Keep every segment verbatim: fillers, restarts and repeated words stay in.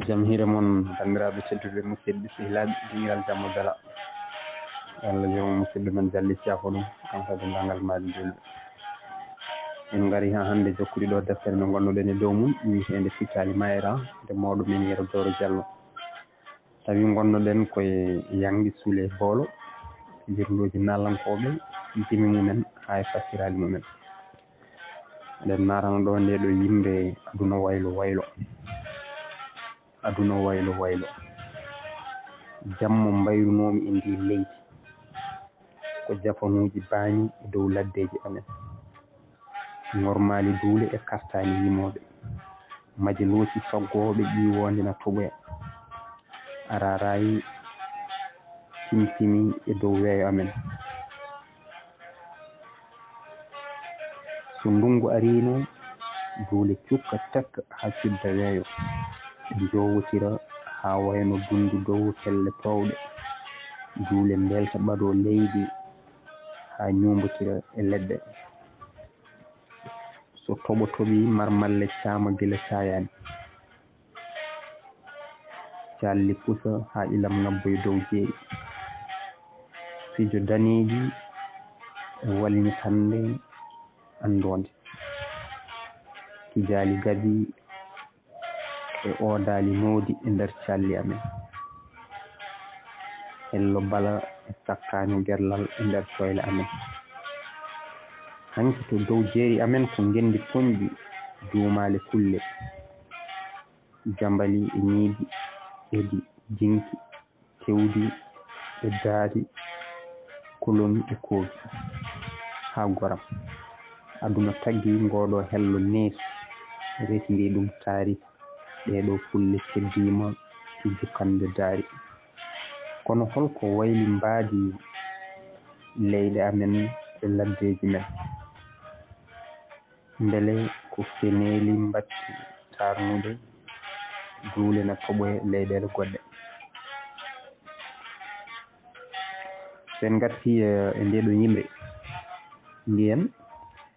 Jam hiire mon, banndiraaɓe tedduɓe, musidɓe sehilaaɓe, dingiral jamma bela. Yo Allah joom musidɗo men Jalli Caafoɗum, kanko e denndaangal maadi julɓe. En ngari haa hannde jokkude ɗo deftere nde ngonnoɗen e dow mum, wiyeteende Fitaali Mayra, nde mawɗo men Yero Dooro Jallo. Tawi ngonnoɗen koye Yanngi Sule Boolo, fijirlooji naalankooɓe, jimi mumen haa e fassiraaji mumen. Eɗen naatana ɗo nde ɗo yimre aduna waylo waylo. Aduna waylo waylo. Jammo mbayrunoomi e ndi leydi. Ko jafanuuji baañi e dow laddeeji amen. Ŋormaali duule e kartaali yimooɓe. Majeloosi faggooɓe ƴiiwoonde na toɓoya. Araaraay timtimi e dow weeyo amen. So ndunngu ariino, duule cukka tekka haa cudda weeyo. Ɗe njoowotira haa wayno dunndu dow pelle toowɗe. Duule mbelta ɓadoo leydi haa ñuumbotira e leɗɗe. So toɓo toɓii, marmalle caama gila caayaani. Calli pusa haa ilam ngabboy dow jeeri. Fijo daneeji e walñitannde anndoonde. Kijaali gabi e oodaali moodi e nder calli amen. Hello bala e sakkaani gerlal e nder coyle amen. Hanki to dow jeeri amen ko ngenndi poñɗi, duumaali kulle. Jambali e ñiibi, edi, jinki, kewdi, e daari, kolomi e koobi, haa goram. Aduna taggi ngooɗo hello neesu, resndi ɗum taari, ɗee ɗoo kulle keddiima e jukkannde daari. Kono holko wayli mbaadi leyɗe amen e laddeeji men? Mbele ko keneeli mbatti taarnude duule na toɓoye leyɗeele goɗɗe? So en ngartii, eh, e ndee ɗoo yimre, mbiyen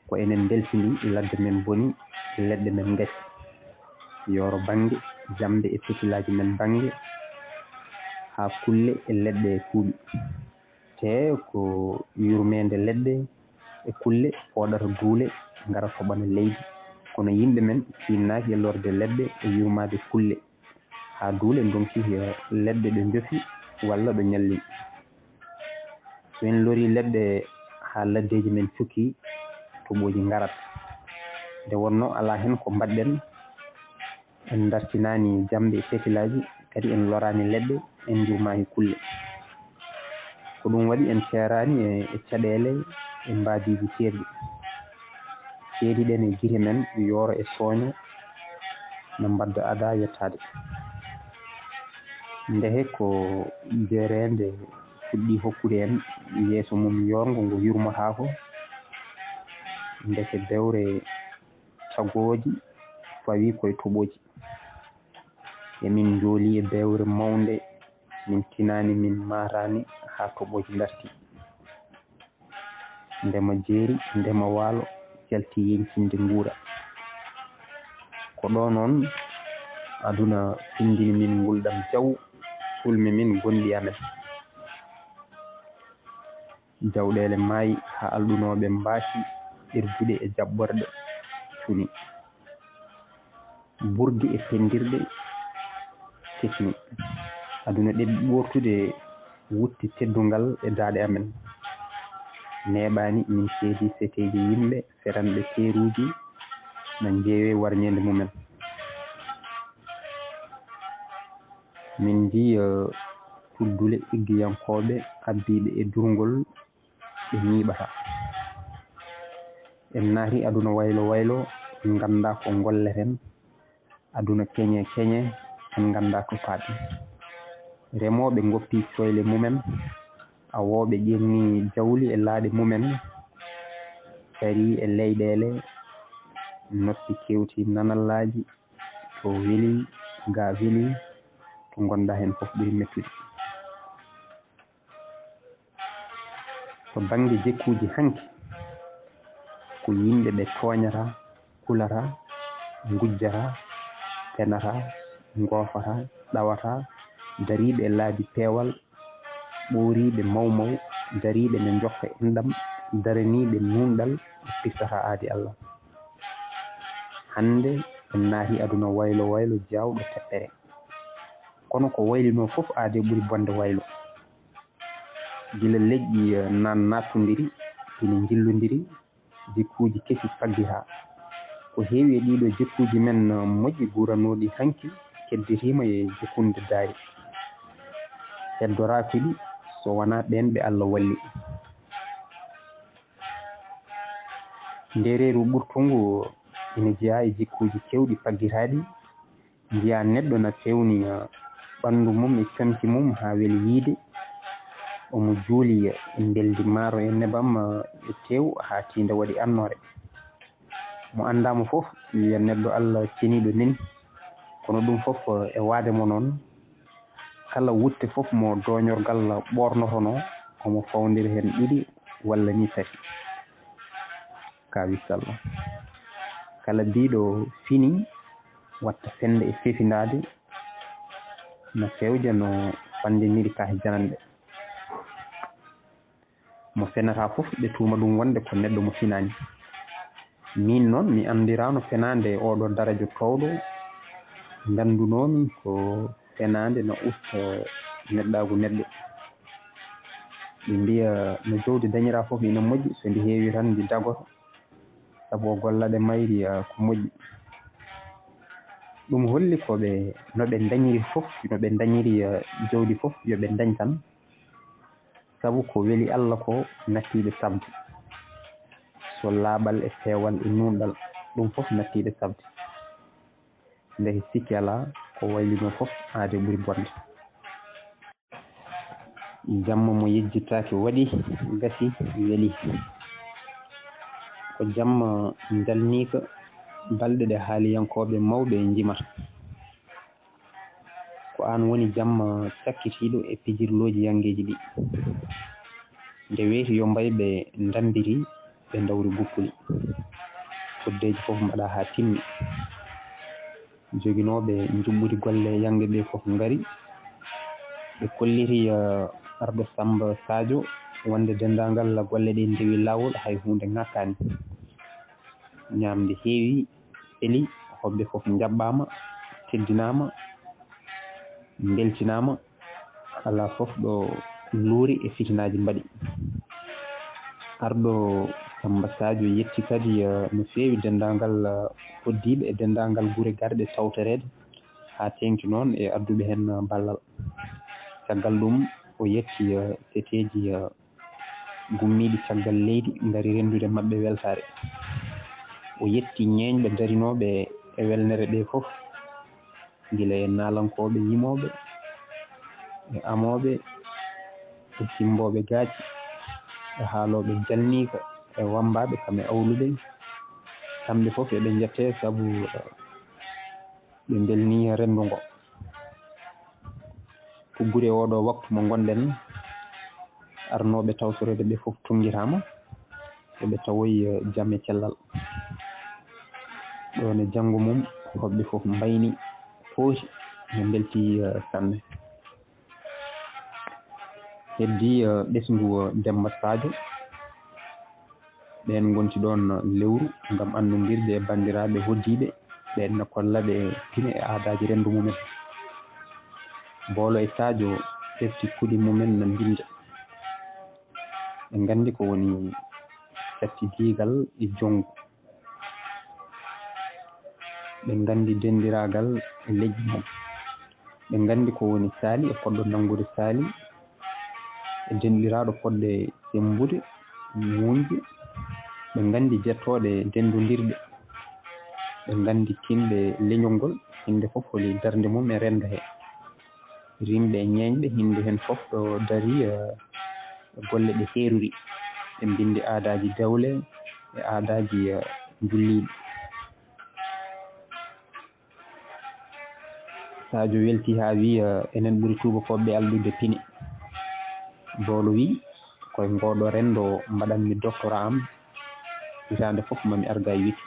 ko enen mbeltini ladde men boni, leɗɗe men ngasi, yooro bannge, jamde e fetilaaji men bannge, haa kulle e leɗɗe e kuuɓi. Te ko yurmeende leɗɗe e kulle fooɗata duule ngara toɓana leydi. Kono yimɓe men tiinnaaki e lorde leɗɗe e yurmaade kulle haa duule ndonki leɗɗe ɗo njofi walla ɗo ñallini. So en lorii leɗɗe haa laddeeji men cukki, toɓooji ngarat. Nde wonnoo alaa heen ko mbaɗɗen, en ndartinaani jamɗe e fetilaaji, kadi en loraani leɗɗe, en njurmaaki kulle. Ko ɗum waɗi en ceeraani e, e caɗeele e mbaadiiji ceerɗi. Ceediɗen e gite men yooro e sooño no mbadda adaa yettaade. Ndehe ko jeereende fuɗɗii hokkude en yeeso mum yoorngo ngo yurmotaako, ndeke bewre tagooji fawii koye toɓooji. Emin njooli e bewre mawnde, min tinaani, min maataani haa toɓooji ndarti. Ndema jeeri, ndema waalo, jalti yeñcinde nguura. Ko ɗo noon aduna findini min ngulɗam jaw, sulmi min gonɗi amen. Jawɗeele maayi haa alɗunooɓe mbaasi irdude e jaɓɓorɗe cuni. Burgi e penndirɗe kesni. Aduna ɗeɓi ɓoortude wutti teddungal e daaɗe amen. Neeɓaani min ceedi seteeji yimɓe seranɓe teeruuji na njeewe warñeende mumen. Min njiya tuddule iggiyankooɓe abbiiɓe e durngol ɓe ñiiɓata. En naati aduna waylo waylo, en nganndaa ko ngolleten. Aduna keñe keñe, en nganndaa to paaɗi. Remooɓe ngoppi coyle mumen, awooɓe ƴenni jawli e laaɗe mumen, tarii e leyɗeele, noppi kewti nanallaaji, to weli, ga weli, to ngonɗaa heen fof ɓuri mettude. To bannge jikkuuji hanki, ko yimɓe ɓe tooñata, kulata, ngujjata, penata, ngoofataa, ɗawataa, dariiɓe e laabi peewal, ɓooriiɓe mawmaw, dariiɓe no njokka enɗam, daraniiɓe nuunɗal, ɓe pirtataa aadi Allah. Hannde en naatii aduna waylo waylo jaawɗo teppere. Kono ko waylinoo fof aadee ɓuri bonde waylo. Gila leƴƴi, eh, naan naattondiri, ina njillondiri, jikkuuji kesi paggitaa. Ko heewi e ɗiiɗoo jikkuuji men, eh, moƴƴi guuranooɗi hanki kedditiima e jikkunde daari. Heddoraaki ɗi so wonaa ɓeen ɓe Allah walli. Ndeereeru ɓurtungu ina jeyaa e jikkuuji keewɗi paggitaaɗi. Njiyaa neɗɗo na feewni, ah, ɓanndu mum e comci mum haa weli yiyde. Omo juuli e mbeldi maaro e nebam, ah, e teew haa tiinde waɗi annoore. Mo anndaama fof wiya neɗɗo Allah ceniiɗo nani. Kono ɗum fof, ah, e waade mo noon, kala wutte fof mo dooñorgal ɓoornotonoo, omo fawndira heen ɗiɗi walla nii tati. Kawisal. Kala biiɗo fini watta fende e fefindaade no fewja no fandiniri kaahe jananɗe. Mo fenata fof ɓe tuuma ɗum wonde ko neɗɗo mo finani. Min noon mi anndiraano fenaande e oɗo darajo towɗo, nganndunoomi ko fenaande no usta neɗɗaagu neɗɗo. Ɓe mbiya no jowdi dañiraa fof ina moƴƴi, so ndi heewi tan ndi dagoto, sabu o golla ɗe mayri, ah, ko moƴƴi. Ɗum holli ko ɓe, no ɓe dañiri fof, no ɓe dañiri, ah, jowdi fof, yo ɓe dañ tan, sabu ko weli Allah ko nattiiɓe sabde. So laaɓal e feewal e nuunɗal, ɗum fof nattiiɓe sabde. Nde sikki alaa, ko waylinoo fof aade ɓuri bonde. Jamma mo yejjitaaki waɗi, gasi, weli. Ko jamma njalniika balɗe ɗe haaliyankooɓe mawɓe njimata. Ko aan woni jamma cakkitiiɗo e pijirlooji yanngeeji ɗi. Nde weeti yo mbayɓe ndammbiri, ɓe ndawri guppuli. Foddeeji fof mbaɗaa haa timmi. Joginooɓe njuɓɓudi golle yannge ɓee fof ngari. Ɓe kolliti, eh, arɗo Sammba Sadio wonde denndaangal golle ɗee ndewi laawol, hay huunde ŋakkaani. Ñaamde heewi, feli, hoɓɓe fof njaɓɓaama, teddinaama, mbeltinaama. Alaa fof ɗo luuri e fitinaaji mbaɗi. Arɗo Sammba Sadio yetti kadi, eh, no feewi denndaangal, eh, hoddiiɓe e denndaangal gure garɗe tawtoreede haa teeŋti noon e adduɓe heen, eh, ballal. Caggal ɗum o yetti, eh, seteeji, eh, gummiiɗi caggal leydi ngari renndude maɓɓe weltaare. O yetti ñeeñɓe darinooɓe e welnere ɓee fof, gila e naalankooɓe yimooɓe, e amooɓe, e simmbooɓe gaaci, e haalooɓe jalniika, e wammbaaɓe kam e awluɓe. Kamɓe fof eɓe njettee sabu, eh, ɓe mbelnii renndo ngo. Ko gure oɗo waktu mo ngonɗen, arnooɓe tawtoreede ɓe fof tunngitaama, eɓe tawoyi, eh, jam e cellal. Ɗoon e janngo mum, hoɓɓe fof mbayni, pooti, ɓe mbeltii, eh, sanne. Heddii, eh, ɓesngu, eh, Demmba Sadio. Ɓeen ngonti ɗoon lewru ngam anndondirde e banndiraaɓe hoddiiɓe. Ɓeen no kolla ɓe pine e aadaaji renndo mumen. Boolo e Sadio ƴefti kuɗi mumen no mbinnda. Ɓe nganndi ko woni catti diigal e jonngu. Ɓe nganndi denndiraagal e leƴƴi mum. Ɓe nganndi ko woni saali e koɗɗo nanngude saali, e denɗiraaɗo fotde semmbude, muñde. Ɓe nganndi jettooɗe denndondirɗe. Ɓe nganndi kinɗe leñol ngol, hinde fof holi darnde mum e renndo he. Rimɓe e ñeeñɓe, hinde heen fof ɗo darii, eh, golle ɗe heerori. Ɓe mbinndi aadaaji dewle e aadaaji, eh, njulliiɗi. Sadio weltii haa wiyi, eh, enen ɓuri tuubakooɓe ɓe alɗude pine. Boolo wiyi, ko e ngooɗoo renndo mbaɗanmi doctorat am, hitaande fof mami arga e wiki.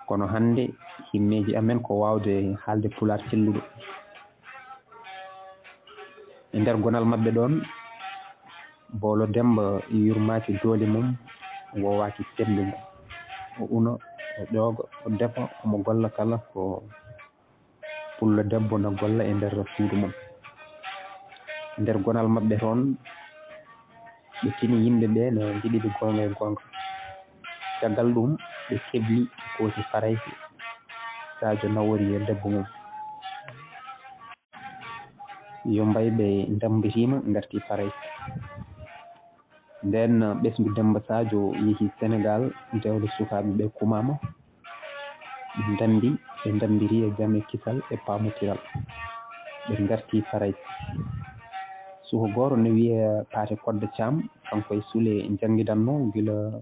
Kono hannde, Himmeeji amen ko waawde haalde Pulaar celluɗo. E nder gonal maɓɓe ɗoon, Boolo Demmba yurmaaki doole mum, woowaaki semmbe mum. O una, o ƴooga, o defa, omo golla kala ko pullo debbo na golla e nder suudu mum. Nder gonal maɓɓe toon, ɓe tini yimɓe ɓee no njiɗi ɓe goonga e goonga. Caggal ɗum, ɓe kebli kooti Farayse, Sadio nawori e debbo mum. Yo mbay ɓe ndammbitiima, ngarti Farayse. Ndeen, ɓesngu Demmba Sadio yehi Senegaal, dewle sukaaɓe ɓe kumaama. Ɓe ndambi, ɓe ndambiri e jam e kisal e paamotiral. Ɓe ngarti Farayse. Suka gooto ne wiyee Paate Kodde Caam, kanko e Sule njanngidanno gila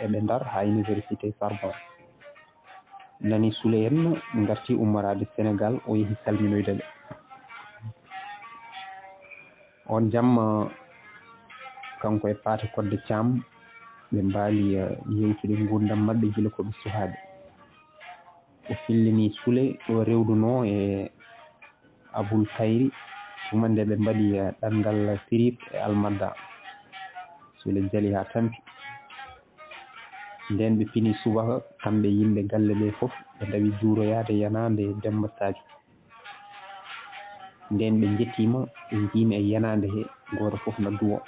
e ɓe Ndar haa Université Sorbonne. Nani Sule en ngarti ummoraade Senegaal, o yehi salminoyde ɓe. Oon jamma, kanko e Paate Kodde Caam, ɓe mbaali, eh, yewtude nguurndam maɓɓe gila ko ɓe sukaaɓe. O fillini Sule ɗo rewdunoo e Abul Kayri, tuma nde ɓe mbaɗi, eh, ɗanngal Sirip e Almadda. Sule jali haa tampi. Ndeen ɓe pini subaka, kamɓe yimɓe galle ɓe fof, ɓe ndawi juuroyaade yanaande Demmba Sadio. Ndeen ɓe njettiima, ɓe njiimi e yanaande he, gooto fof na duwo.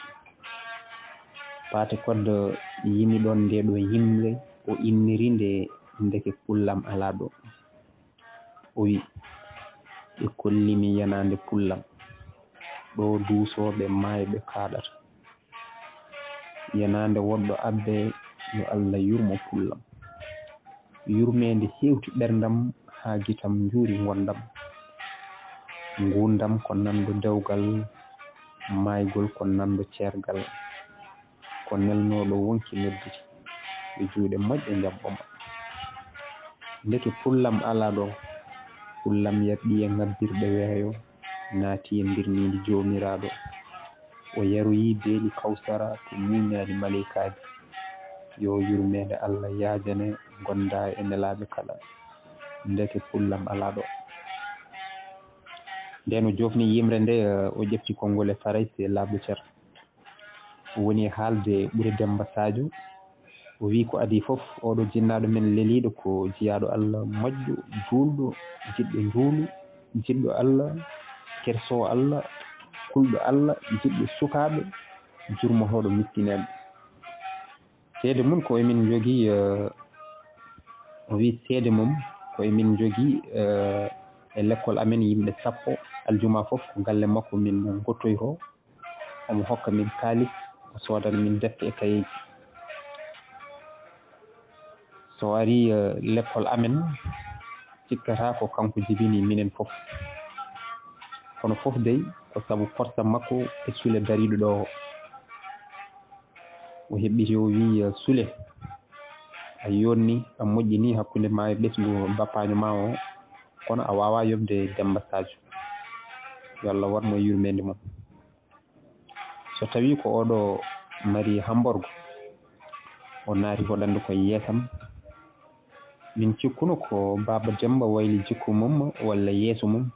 Paate Kodde yimi ɗoon nde ɗo yimre, o inniri nde, ndeke pullam alaa ɗo. O wi, "Ɓe kolli mi yanaande pullam, ɗo duusooɓe maayɓe kaaɗata. Yanaande woɗɗo abbe, yo Allah yurmo pullam." Yurmeende hewti ɓerndam haa gitam njuuri ngonndam. Nguurndam ko nanndo dewgal, maaygol ko nanndo ceergal. Ko nelnooɗo wonki nodditi, yo juuɗe moƴƴe njaɓɓo mo. Ndeke pullam alaa ɗo, pullam yaɓɓi e ŋabbirɗe weeyo, naati e mbirniindi Joomiraaɗo. O yaroyi beeli Kawsara to ñuuñaani maleykaaji. Yo yurmeende Allah yaajane gonda e nelaaɓe kala. Ndeke pullam alaa ɗo. Ndeen o joofni yimre nde, o ƴefti konngol e Farayse laaɓɗo cer. O woni e haalde ɓure Demmba Sadio. O wi ko adii fof, oɗo jinnaaɗo men leliiɗo ko jiyaaɗo Allah moƴƴo, juulɗo, jiɗɗo njuulu, jiɗɗo Allah, kersoowo Allah, kulɗo Allah, jiɗɗo sukaaɓe, jurmotooɗo miskineeɓe. Seede mum ko emin njogii, eh, o wi seede mum ko emin njogii, eh, e lekkol amen yimɓe sappo, aljuma fof ko galle makko min ngottoytoo. Omo hokka min kaalis, o soodana min defte e kayeeji. So o arii, eh, lekkol amen, cikkata ko kanko jibini minen fof. Kono fof dey, ko sabu forsa makko e Sule dariiɗo ɗo o. O heɓɓiti, o wi, eh, "Sule, a yonni, a moƴƴini hakkunde ma e ɓesngu bappaanyo ma o, kono a waawaa yoɓde Demmba Sadio. Yo Allah waɗ mo e yurmeende mum." So tawii ko oɗo mari hamborgo, o naati hoɗande ko yeesam. Min cikkuno ko Baaba Demmba wayli jikku mum walla yeeso mum,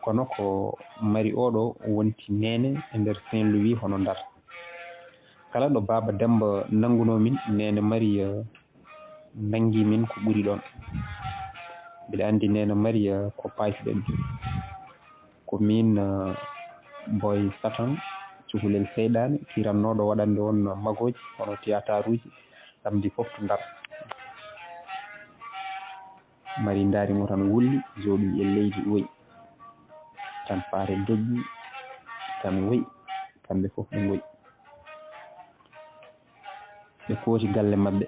kono ko mari oɗo wonti neene e nder Saint-Louis hono Ndar. Kala ɗo Baaba Demmba nanngunoo min, neene Mariya nanngi min ko ɓuri ɗoon. Mbiɗa anndi neene Mariya ko paaytuɗen. Ko miin, eh, Boy Satan, cukalel seyɗaane, kirannooɗo waɗande on magooji hono tiyaataaruuji, samedi fof to Ndar. Mari ndaari mo tan wulli, jooɗi e leydi woyi. Tan faare doggi, tan woyi, kamɓe fof ɓe ngoyi. Ɓe kooti galle maɓɓe.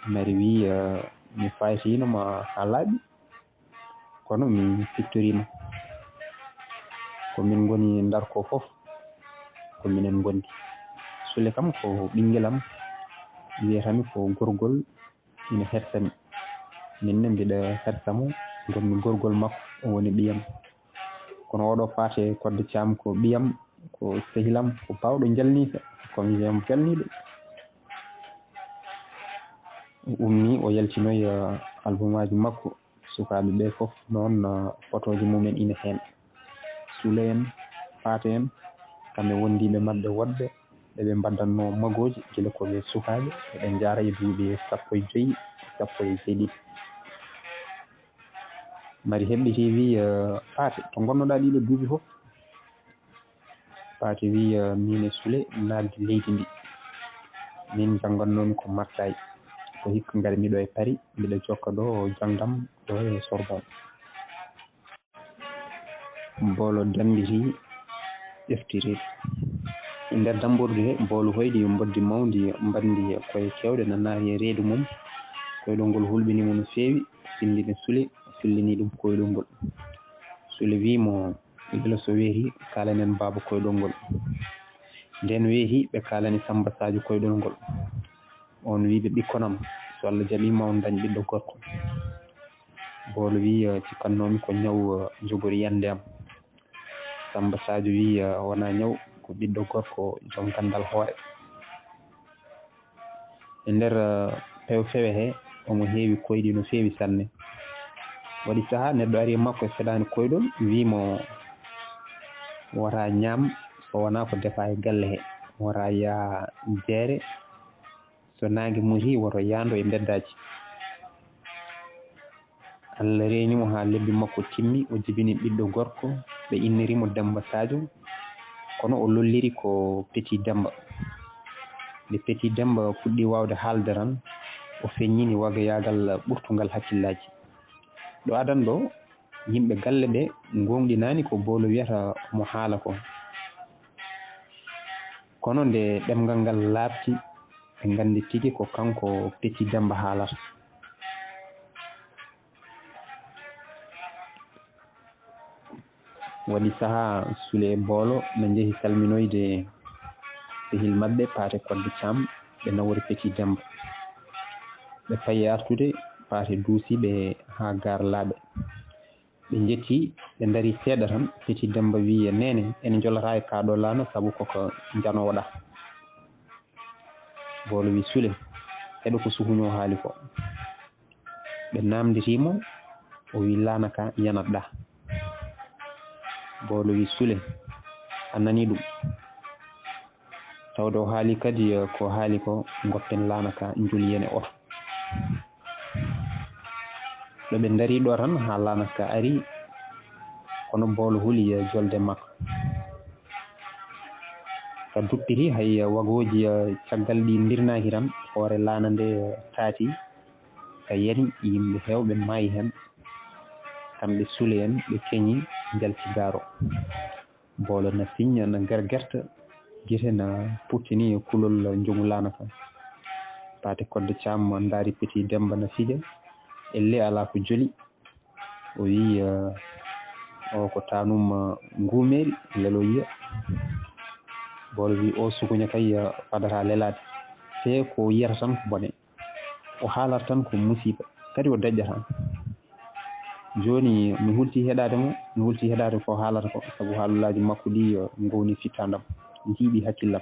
Mari wi, eh, "Mi faytiino ma haa laaɓi, kono mi siftoriima. Ko min ngoni Ndar ko fof, ko minen ngondi. Sule kam ko ɓinngel am, wiyatami ko gorgol ina hersa mi. Min ne mbiɗa hersa mo, ngonmi gorgol makko, o woni ɓiyam. Kono oɗo Paate Kodde Caam ko ɓiyam, ko sehilam, ko baawɗo njalniika, ko mi jalniiɗo." Ummi o yaltinoyi albumaaji makko, sukaaɓe ɓee fof noon, fotooji mumen ina heen. Sule en, Paate en, kamɓe wondiiɓe maɓɓe woɗɓe, ɓe ɓe mbaɗatnoo magooji gila ko ɓe sukaaɓe, eɗen njaara e duuɓi sappo e joyi, sappo e jeeɗiɗi. Mari heɓɓitii wii, Paate, to ngonnoɗaa ɗiiɗo duuɓi fof? Paate wii, miin e Sule naatde leydi ndi, miin njanngannoomi ko Marsaay, ko hikka ngarmi ɗo e Pari, mbiɗa jokka ɗo janngdam ɗo e Sorbonne. Boolo dammbitii ƴeftirii. E nder dammbordu he, boolo hoyɗi mboddi mawndi mbaɗndi koye keewɗe na naati e reedu mum. Koyɗol ngol hulɓinii mo no feewi, fillini Sule, fillini ɗum koyɗol ngol. Sule wii mo, gila so weeti, kaalanen baaba koyɗol ngol. Ndeen weeti, ɓe kaalani Sammba Saajo koyɗol ngol. Oon wii ɓe, ɓikkon am, so Alla jaɓii ma on ndañ ɓiɗɗo gorko. Boolo wii, cikkannoomi ko ñaw jogori yande am. Sammba Saajo wii, wonaa ñaw, ko ɓiɗɗo gorko joom ganndal hoore. E nder pew fewe he, omo heewi koyɗi no feewi sanne. Waɗi sahaa neɗɗo ari e makko e feɗaani koyɗol, wii mo, wota ñaam so wonaa ko defaa e galle he, wota yaa jeere, so naange mutii woto yaando e mbeddaaji. Alla reeni mo haa lebbi makko timmi, o jibini ɓiɗɗo gorko, ɓe inniri mo Demmba Saajo, kono o lolliri ko Petit Demmba. Nde Petit Demmba fuɗɗi waawde haalde tan, o feññini wagayaagal ɓurtungal hakkillaaji. Ɗo adan ɗo, yimɓe galle ɓe ngooŋɗinaani ko Boolo wiyata omo haala ko. Kono nde ɗemngal ngal laaɓti, ɓe nganndi tigi ko kanko Petit Demmba haalata. Waɗi sahaa Sule e Boolo na njehi salminoyde sehil maɓɓe Paate Kodde Caam, ɓe nawori Petit Demmba. Ɓe payi artude, Paate duusi ɓe haa Gaar Laaɓe. Ɓe njettii, ɓe ndarii seeɗa tan, Petit Demmba wii, neene, en njolataa e kaa ɗoo laana sabu ko ko njanoowo-ɗaa. Boolo wii, Sule, heɗo ko suhuño o haali ko. Ɓe naamnditii mo, o wii, laana ka yanat-ɗaa. Boolo wii, Sule, a nanii ɗum. Tawde o haali kadi ko haali ko, ngoppen laana ka, njoliyen e oto. Ɗo ɓe ndarii ɗo tan haa laana ka ari, kono Boolo huli jolde makko. Ka duppiti hay wagooji caggal ɗi mbirnaaki tan, hoore laana nde taati, ka yani yimɓe heewɓe maayi heen, kamɓe Sule en, ɓe keñi njalti gaaro. Boolo na siñña, na gergerta, gite na puttini e kulol njogu laana kan. Paate Kodde Caam ndaari Petit Demmba na fija, ellee alaa ko joli. O wii, o ko taanum nguumeeri, lelo yiya. Boolo wii, o sukuña kay fadataa lelaade. Tee ko yiyata tan ko bone. O haalata tan ko musiiba, kadi o daƴƴata. Jooni mi hultii heɗaade mo, mi hultii heɗaade ko haalata ko, sabu haalolaaji makko ɗii, eh, ngowni fittaandam, njiiɓi hakkillam.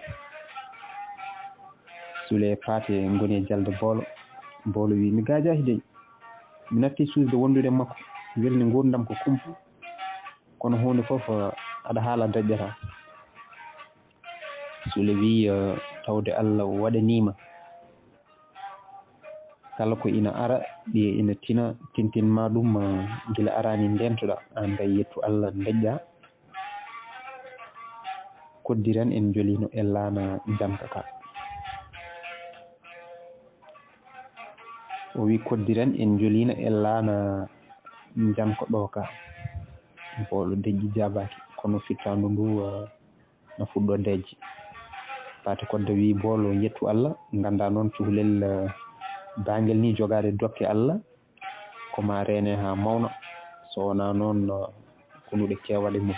Sule e Paate ngoni e jalde Boolo. Boolo wii, mi gaajaaki dey. Mi natti suusde wondude e makko, welni nguurndam ko kumpa. Kono huunde fof, eh, aɗa haala daƴƴata. Sule wii, eh, tawde Allah waɗanii ma. Kala ko ina ara, ɗi ina tina, tintin ma ɗum, eh, gila araani ndeentoɗaa, aan kay yettu Allah ndeƴƴaa. Koddiren en njoliino e laana njanka ka. O wii, koddiren en njoliino e laana njanka ɗo ka. Boolo deƴƴi jaabaaki, kono fittaandu ndu, eh, na fuɗɗo deƴƴi. Paate Kodde wii, Boolo, yettu Allah, nganndaa noon cukalel, eh, baangel ni jogaade dokke Allah, ko ma reene haa mawna, so wonaa noon, eh, konuɗe keewaɗe mum.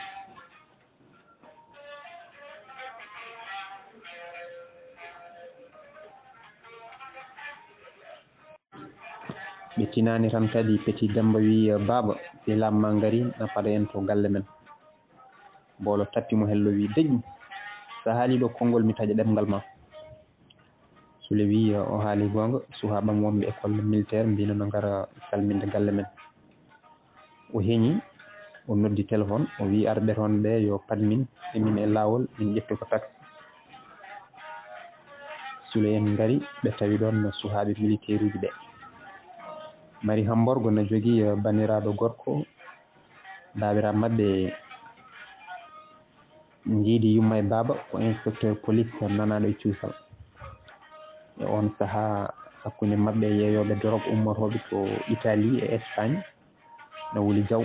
Ɓe tinaani tan kadi Petit Demmba wii, Baaba, sehilaaɓe ma ngarii, na fada en to galle men. Boolo tappi mo hello wii, Deƴƴu, so a haalii ɗo konngol mi taƴa ɗemngal ma. Sule wii o haali goonga, suhaaɓe am wonɓe école militaire mbino no ngara salminde galle men. O heñi, o noddi téléphone, o wii arɓe toon ɓe yo pad min, e min e laawol, min ƴettu ko taxi. Sule en ngari, ɓe tawi ɗoon no suhaaɓe militaire uji ɓe. Mari Hamborgo na jogii banndiraaɗo gorko, baabiraaɓe maɓɓe njiidi yumma e baaba ko inspecteur police nanaaɗo e cuusal. E oon sahaa, hakkunde maɓɓe e yeeyooɓe dorog ummotooɓe to Italie e Espagne na wuli jaw.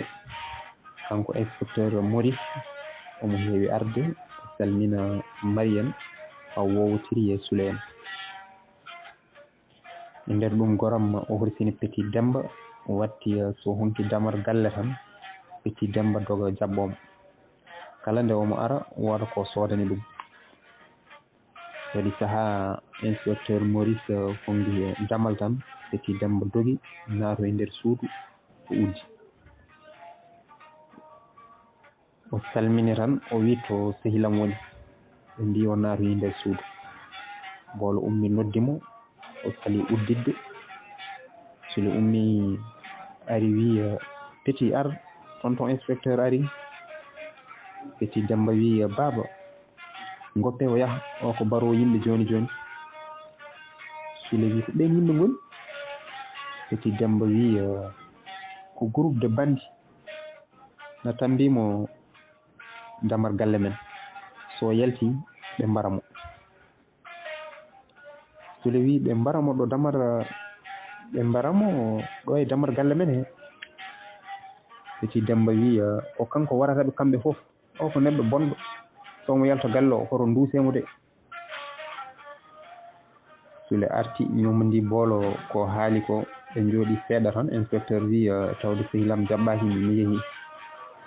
Kanko inspecteur Maurice, omo heewi arde, o salmina Mariam, haa o woowotiri e Sule en. E nder ɗum, goram o horsini Petit Demba, o watti, eh, so hunki damar galle tan, Petit Demba doga jaɓɓooma. Kala nde omo ara, wooda ko soodani ɗum. Waɗi sahaa, inspecteur Maurice, eh, fonngi, eh, damal tan, Petit Demba dogi, naatoyi nder suudu, o uddi. O salmini tan, o wii to sehil am woni. Ɓe mbii o naatoyi nder suudu. Boolo ummi noddi mo, o sali udditde. Sule ummi ari wii, eh, Petit ar, tonton inspecteur ari. Petit Demba wii, eh, baaba, ngoppe o yaha, o ko baroowo yimɓe jooni jooni. Sule wii ko ɓeen yimɓe ngoni? Petit Demba wii, eh, ko groupe de bandits. Na tambi mo damar galle men. So yalti, ɓe mbara mo. Sule wii, ɓe mbara mo ɗo damar, ɓe mbara mo ɗo e damar galle men he. Petit Demba wii, ko kanko warata ɓe kamɓe fof. O ko neɗɗo bonɗo. So omo yalta galle o, hoto nduuse mo de. Sule arti, ñomondii boolo ko haali ko. Ɓe njooɗii seeɗa tan, inspecteur wii, eh, tawde sehil am jaɓɓaaki mi, mi yehii.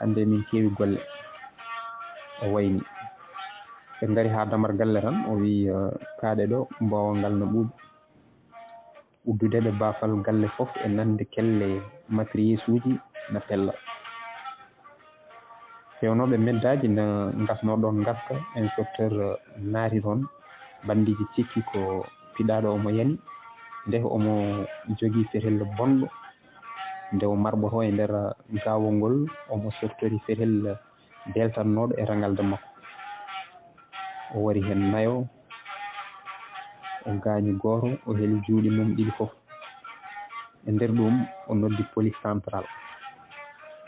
Hannde min keewi golle. O wayni. Ɓe ngari haa damar galle tan, o wii, eh, kaaɗe ɗo, mboowal ngal no ɓuuɓi. Uddude ɓe baafal galle fof e nande kelle matriyeesuuji na pella. Feewnooɓe meddaaji na ngasnoo ɗoon ngaska, inspecteur naati toon, banndiiji cikki ko piɗaaɗo omo yani, nde omo jogii fetel bonɗo, nde o marɓotoo e nder gaawol ngol, omo softori fetel deeltannooɗo e ragalde makko. O wari heen nayo, o gaañi gooto, o heli juuɗe mum ɗiɗi fof. E nder ɗum, o noddi police central.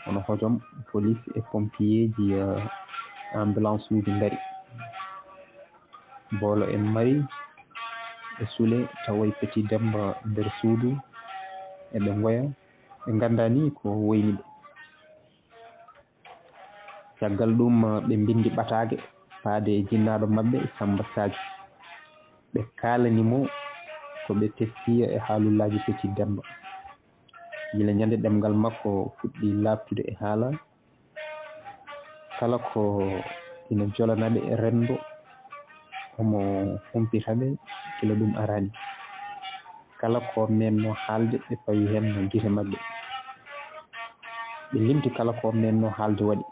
Hono hojom, police e pompiyeeji, eh, ambulance uji ngari. Boolo e Mari e Sule tawoyi Petit Demba nder suudu, eɓe ngoya, ɓe nganndaa ni ko woyni ɓe. Caggal ɗum, ɓe mbinndi ɓataake faade e jinnaaɗo maɓɓe Sammba Sadio. Ɓe kaalani mo ko ɓe teskii e haalullaaji Petit Demba. Gila ñande ɗemngal makko fuɗɗi laaɓtude e haala, kala ko ina jolana ɓe e renndo, omo humpita ɓe gila ɗum araani. Kala ko meennoo haalde, ɓe pawi heen gite maɓɓe. Ɓe limti kala ko meennoo haalde waɗi.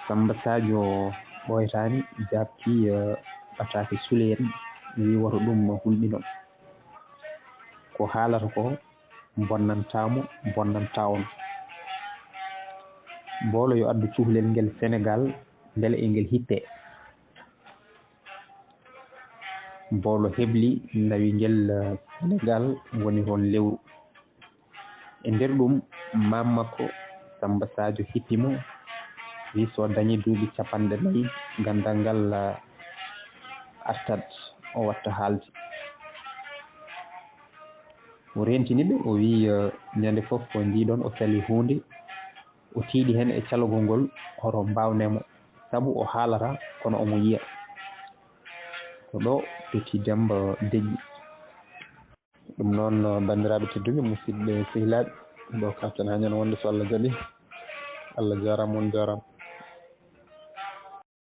Sammba Sadio ɓooytaani, jaabtii, eh, ɓataake Sule en, wii woto ɗum hulɓino. Ko haalata ko bonnantaa mo, bonnantaa on. Boolo yo addu cuhlel ngel Senegaal, mbele e ngel hippee. Boolo hebli, nawi ngel, eh, Senegaal, woni toon lewru. E nder ɗum, maam makko, Sammba Sadio, hippi mo, wii so dañii duuɓi capanɗe nayi, ganndal ngal, eh, artat, o watta haalde. O reentini ɓe, o wii, eh, ñande fof ko njiiɗon o sali huunde, o tiiɗi heen e calogol ngol, hoto mbaawnee mo, sabu o haalata kono omo yiya. Ko ɗo Petit Demba deƴƴi. Ɗum noon, banndiraaɓe tedduɓe, musidɓe sehilaaɓe, ɗo kaften haa ñande wonde so Allah jaɓi. Allah jaaraama, on jaaraama.